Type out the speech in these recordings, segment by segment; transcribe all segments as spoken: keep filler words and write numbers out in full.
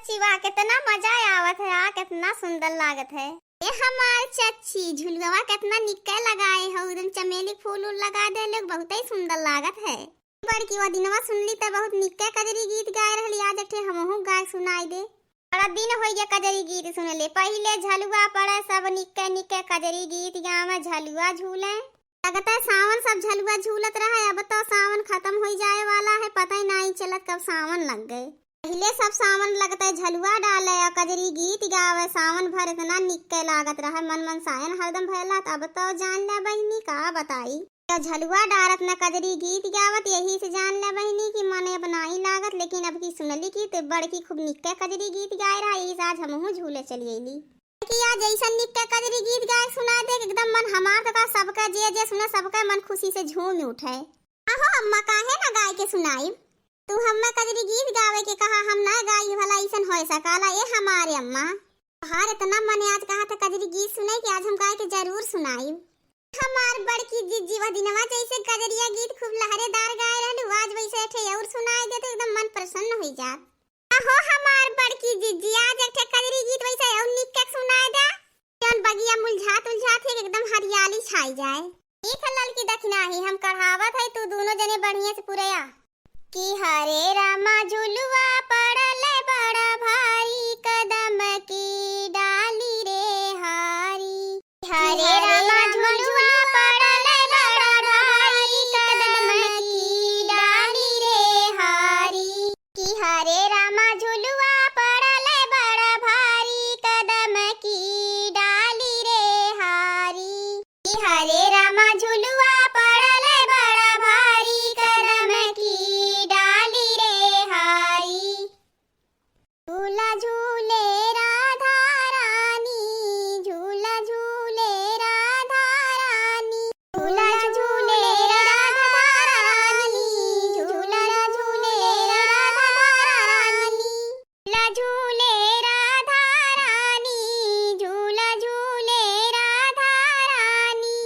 चिवा, केतना मजा आवत है, आ केतना सुंदर लागत है। ए हमार चच्ची, झुलुआ केतना निक्के लगाए हो, एकदम चमेली फूल उल लगा दे लोग, बहुते ही सुंदर लागत है। बड़की वो दिनवा सुनली त बहुत निक्के कजरी गीत गाए रहली, आज एक ठे हमहू गाए सुनाई दे। बड़ा दिन होइ गया कजरी गीत सुनले, पहिले झलुआ पड़े सब निक्के निक्के कजरी गीत गावे झलुआ झूले। लगता है सावन सब झलुआ झूलत रहे, अब तो सावन खत्म होइ जाए वाला है, पता ही नाहीं चलत कब सावन लग गए। पहिले सब सावन लगते झलुआ डाले और कजरी गीत गावे, सावन भर इतना निक्के लागत रहे, मन मन सायन हरदम भयला। अब तो जान ले बहिनी का बताई, तो झलुआ डारत न कजरी गीत गावत, यही से जान ले बहिनी कि मन अब नाई लागत। लेकिन अब की सुनली कि ते बड़की खूब निक्के कजरी गीत गाए रहा, यही से आज हमहू झूले चली अइली। कि आज ऐसा निक्के कजरी गीत गाए सुना दे, एकदम मन हमार तो का सबका जे जे सुने सबका मन खुशी से झूम उठे। आहो अम्मा, काहे ना गाए के सुनाई? तू हम्मे कजरी गीत गावे के कहा, हम ना गाई भला, अइसन होए सकाला ए हमारे अम्मा? तोहार इतना मने आज कहा था कजरी गीत सुने कि आज हम गाए के जरूर सुनाई। हमार बड़की जिज्जी वह दिनवा जैसे कजरिया गीत खूब लहरेदार गाए रहलू, आज वैसे एक ठे और सुनाए दे तो एकदम मन प्रसन्न हो जात। आहो हमार बड़की जिज्जी, आज एक ठे कजरी गीत वैसे और निक के सुनाए दे, जौन बगिया मुलझात उलझात है एकदम हरियाली छाई जाए। ठीक है ललकी दखिनाही, हम कढ़ावत है, तू दोनों जने बढ़िया से पुरया। कि हरे रामा झुलुआ पड़ल बड़ा भारी कदम की डाली रे हारी। हरे रामा झुलुआ पड़ल बड़ा भारी कदम की डाली रे हारी। कि हरे रामा झुलुआ पड़ल बड़ा भारी कदम की डाली रे हारी। कि हरे रामा झुलुआ पड़ल बड़ा भारी कदम की डाली रे हारी। झूला झूले राधा रानी, झूला झूले राधा रानी, झूला झूले राधा रानी, झूला झूले राधा रानी। झूला झूले राधा रानी, झूला झूले राधा रानी।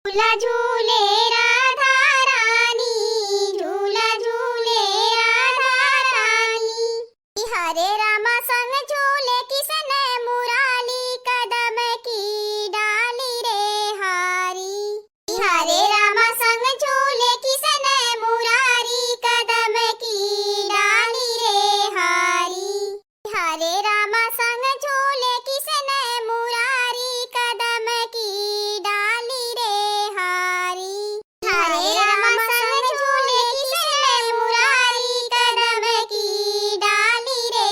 झूला झूले राधा रानी, झूला झूले राधा रानी। कि हरे रामा संग झूले किसन मुरारी कदम की डाली रे हारी। कि हरे रामा संग झूले किसन मुरारी कदम की डाली रे हारी। हरे रामा संग झूले किसन मुरारी कदम की डाली रे हारी। हरे रामा संग झूले किसन मुरारी कदम की डाली रे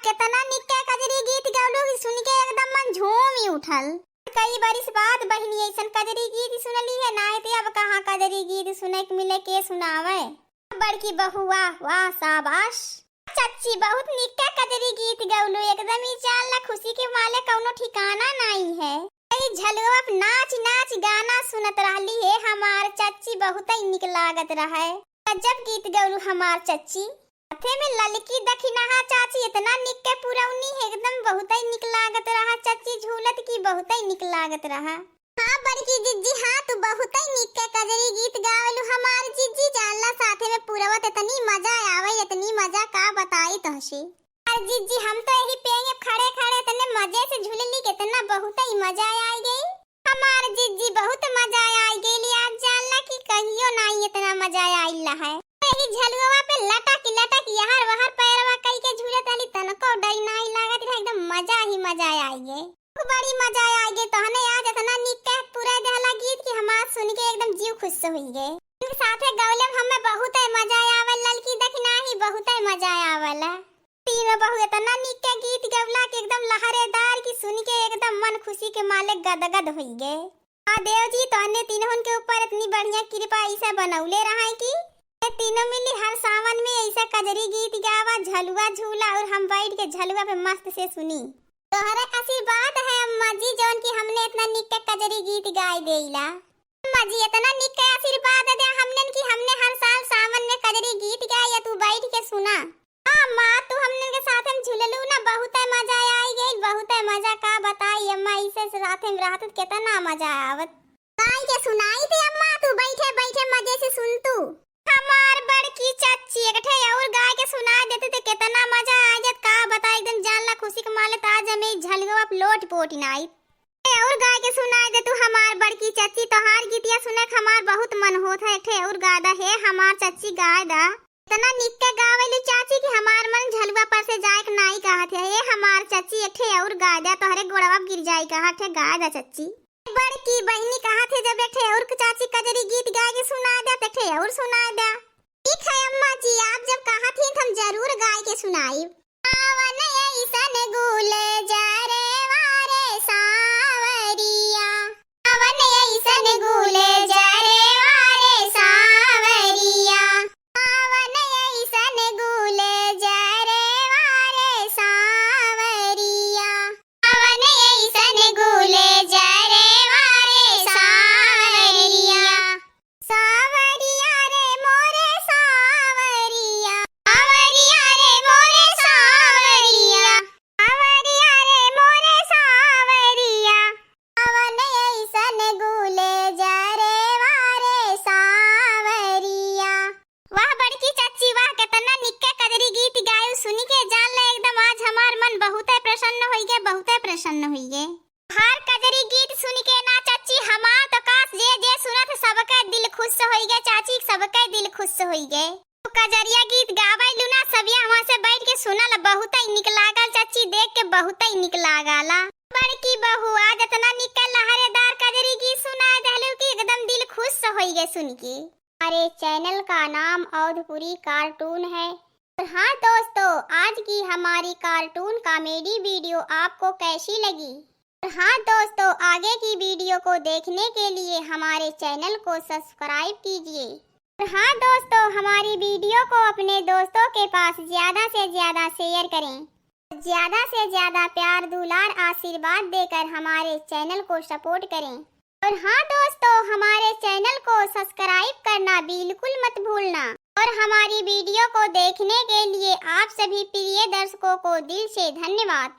केतना निक्का कजरी गीत गवलू कि सुनि के एकदम मन झूमि उठल। कई बरिस बाद बहिनी अइसन कजरी गीत सुनली है, नाहीं त अब कहाँ कजरी गीत सुने के मिले, के सुनावे। बड़की बहू, वाह, वाह, शाबाश। चच्ची, बहुत निक्का कजरी गीत गवलू, एकदम ई जान ला खुशी के माले कउनो ठिकाना नाहीं है। ई झलुआ पे नाच नाच गाना सुनत रहली है हमार चच्ची, बहुतै निक लागत रहे। गजब गीत गवलू हमार चच्ची। साथे में ललकी दखिनहा चाची, एतना निक्का पुरौनी है, एकदम बहुतै निक लागत रहा चच्ची झूलत की बहुतै निक लागत रहा। हाँ बड़की जिज्जी, हाँ तू बहुतै निक्का कजरी गीत गावलू हमार जिज्जी, जान ला साथे में पुरवत एतनी मजा आवै, एतनी मजा का बताई तोहसे। अरे जिज्जी, हम तो यही पेंगे खड़े खड़े एतने मजे से झूलली, केतना बहुतै मजा आइ गई। हमार जिज्जी बहुत मजा आइ गइली, आज जान ला कि कहियो नाहीं एतना मजा आइल है। यही झलुआ पे लटक लटक यहर वहर पैरवा कई के झूलत रहली, तनको डर नाहीं लागत रहा, एकदम मजा ही मजा आइ गए। खूब बड़ी मजा आइ गए, तोहने आज एतना निक के पुराइ देहला गीत कि हमार सुनि के एकदम जीव खुश होइ गए। इनके साथे गवले में हमें बहुतै मजा आवल, ललकी दखिनहा बहुतै मजा आवल। तीनों बहू एतना निक के गीत गवला कि एकदम लहरेदार कि सुनि के एकदम मन खुशी के माले गदगद होइ गए। आ देव जी, तोहने तीनों के ऊपर एतनी बढ़िया कृपा अइसा बनौले रहा कि ये तीनों मिली हर सावन में अइसा कजरी गीत गावा, झलुआ झूला और हम बैठ के झलुआ पे मस्त से सुनी। तोहरे आशीर्वाद है अम्मा जी, जौन कि हमने एतना निक के कजरी गीत गाइ देइला। अम्मा जी, एतना निक के आशीर्वाद द्या हमनन कि हमने हर साल सावन में कजरी गीत गाई या तू बैठ के सुना। हाँ अम्मा, तू हमनन के साथ में झूललू ना, बहुतै मजा आइ गइल, बहुतै मजा का बताई अम्मा, इसे साथ में रहत केतना मजा आवत। गाय के सुनाई दे अम्मा, तू बैठे बैठे मजे से सुन तू। हमार बड़की चच्ची, एक ठे और गाय के सुनाई देतू त केतना मजा आ जात, का बताई, एकदम जान ला खुशी के माले त आज हमें झलुआ पे लोट पोट नाई। ए, और गाय के सुनाई देतू हमार बड़की चच्ची, तोहार गीतिया सुने के हमार बहुत मन होत है, एक ठे और गाय दा हे हमार चच्ची गाय दा। इतना निक के गावेलू चाची कि हमार मन झलुआ पर से जाए के नाई कहत है। ए हमार चच्ची, एक ठे और गाय दा, तोहरे गोड़वा पे गिर जाई कहा, एक ठे गाय दा चच्ची। बड़की बहिनी कहत है, जब एक ठे और चाची कजरी गीत गाय के सुनाइ द्या, त एक ठे और सुनाइ द्या। ठीक है अम्मा जी, आप जब कहत ही, त हम जरूर गाय के सुनाइब। सावन अइसन गुलजार वा रे साँवरिया, सावन अइसन गुलजार वा रे साँवरिया, सावन अइसन गुलजार वा रे साँवरिया। सावन अइसन गुलजार वा रे साँवरिया। साँवरिया रे मोरे साँवरिया, साँवरिया रे मोरे साँवरिया, साँवरिया रे मोरे साँवरिया। सावन अइसन गुलजार वा रे साँवरिया। वाह बड़की चच्ची वाह, केतना निक्के कजरी गीत गायू, सुनि के जान ले एकदम आज हमार मन बहुते प्रसन्न होइ गए, बहुते प्रसन्न होइ गए। हर कजरी गीत सुनि के ना चच्ची हमार तो काश जे जे सुनत सबके दिल खुश होइ गए चाची, सबके दिल खुश होइ गए। तू कजरिया गीत गावैलू ना सबिया वहाँ से बैठ के सुनल बहुते निक लागल चच्ची, देख के बहुते निक लागला। बड़की बहू आज एतना निक्के लहरेदार कजरी गीत सुनाइ देहलू कि एकदम दिल खुश होइ गए सुनि के। हमारे चैनल का नाम अवधपुरी कार्टून है। और हाँ दोस्तों, आज की हमारी कार्टून कॉमेडी वीडियो आपको कैसी लगी? और हाँ दोस्तों, आगे की वीडियो को देखने के लिए हमारे चैनल को सब्सक्राइब कीजिए। और हाँ दोस्तों, हमारी वीडियो को अपने दोस्तों के पास ज़्यादा से ज़्यादा शेयर करें। ज़्यादा से ज़्यादा प्यार, दुलार, आशीर्वाद देकर हमारे चैनल को सपोर्ट करें। और हाँ दोस्तों, हमारे चैनल को सब्सक्राइब करना बिल्कुल मत भूलना। और हमारी वीडियो को देखने के लिए आप सभी प्रिय दर्शकों को दिल से धन्यवाद।